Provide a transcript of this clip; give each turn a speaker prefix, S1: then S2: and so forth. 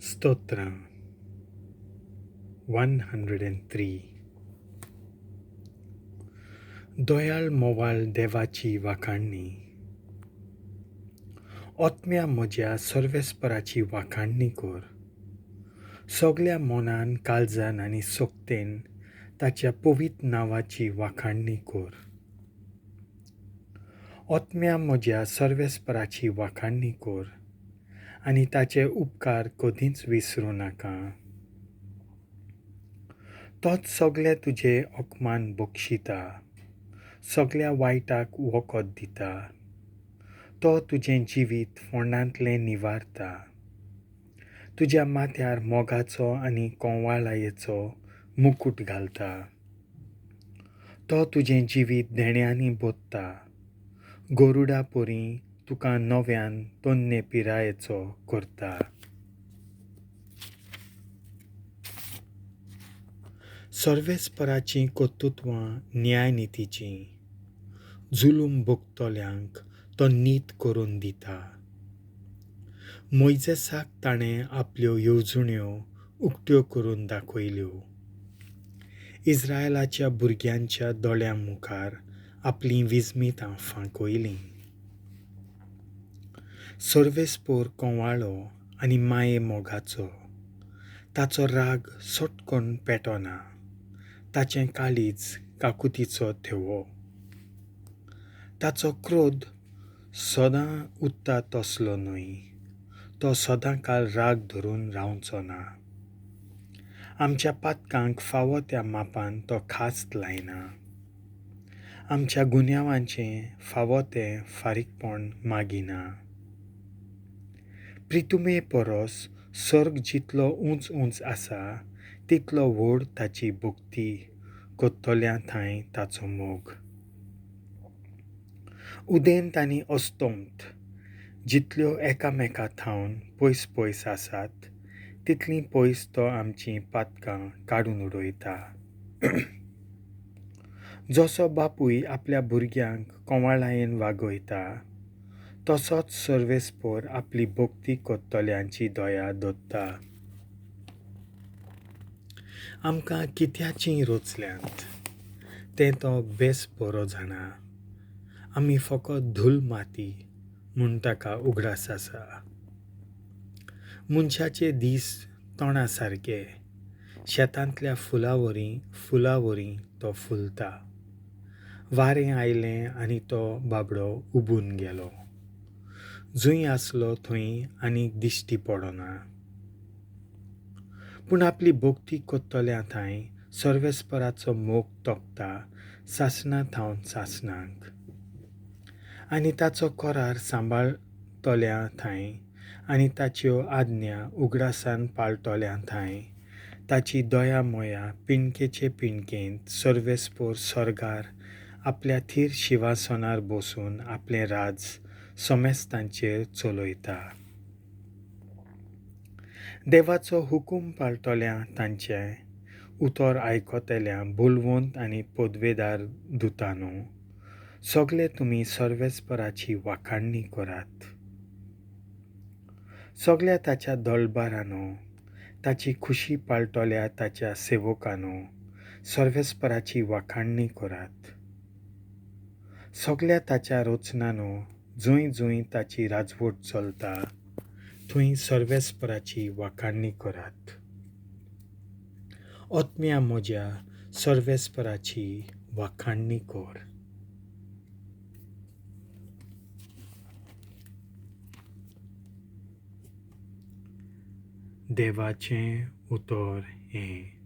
S1: स्तोत्रां 103. दयाळ मोवाळ देवाची वाखाणणी. आत्म्या म्हज्या सर्वेस्पराची वाखाणणी कर. सगल्या मनान, काळजान आनी सोकतेन ताच्या पवित्र नांवाची वाखाणणी कर. आत्म्या म्हज्या सर्वेस्पराची वाखाणणी कर आनी ताचे उपकार कदींच विसरूं नाका. तोच सगळे तुजे अपमान बक्षिता, सगळ्या वायटाक वखद दिता. तो तुजें जिवीत फोंडांतलें निवारता, तुज्या माथ्यार मोगाचो आनी कोवाळायेचो मुकूट घालता. तो तुजें जिवीत देण्यांनी बोत्ता, गरुडा परी तुका नव्यान तन्ने पिरायेचो करता. सर्वेस्पराचीं कर्तृत्वां न्यायनितीचीं, जुलूम भोगतल्यांक तो नीत करून दिता. मोयजेसाक ताणें आपल्यो येवजण्यो उक्त्यो करून दाखयल्यो. इस्रायलाच्या भुरग्यांच्या दोळ्यां मुखार आपलीं विस्मितां फांकयलीं. सर्वेस्पोर कोवाळो आनी माये मोगाचो, ताचो राग सटकून पेटना, ताचें काळीज काकुतीचो थेवो. ताचो क्रोध सदां उत्ता तसलो न्हय, तो सदां काल राग धरून रावचो ना. आमच्या पातकांक फावो त्या मापान तो खास्त लायना, आमच्या गुन्यांवांचें फावो तें फारीकपण मागिना. प्रितुमे परस सर्ग जितलो उंच उंच आसा तितलो व्हड ताची भक्ती करतल्या थंय ताचो मोग. उदेंत आनी अस्तंत जितल्यो एकामेका थावन पयस पयस आसात तितलीं पयस तो आमचीं पातकां काडून उडयता. जसो बापूय आपल्या भुरग्यांक कोवाळायेन वागयता तसोच सर्वेस्पोर आपली भक्ती करतल्यांची दया दवरता. आमकां कित्याचीं रचल्यांत तें तो बेस बरो जाणा. आमी फकत धूल माती म्हूण ताका उगडास आसा. मनशाचे दीस तणा सारके, शेतांतल्या फुलावरी तो फुलता. वारें आयलें आनी तो बाबडो उबून गेलो, जंय आसलो थंय आनीक दिश्टी पडना. पूण आपली भक्ती करतल्या थंय सर्वेस्पराचो मोग तोपता सासणा थावन सासणाक, आनी ताचो करार सांबाळतल्या थंय आनी ताच्यो आज्ञा उगडासान पाळटल्या थंय ताची दया मोया पिणकेचे पिणकेंत सर्वेस्पोर सर्गार आपल्या थीर शिवासनार बसून आपलें राज समेस्तांचेर चलयता. देवाचो हुकूम पाळटल्या तांचें उतर आयकतल्या बलवंत आनी पदवेदार दुतानो, सगळे तुमी सर्वेस्पराची वाखाणणी करात. सगळ्या ताच्या दळबारानो, ताची खुशी पाळटल्या ताच्या सेवकानो, सर्वेस्पराची वाखाणणी करात. सगळ्या ताच्या रचनानो, जंय जंय ताची राजवट चलता थंय सर्वेस्पराची वाखाणणी करात. आत्म्या म्हज्या सर्वेस्पराची वाखाणणी कर. देवाचें उतर हें.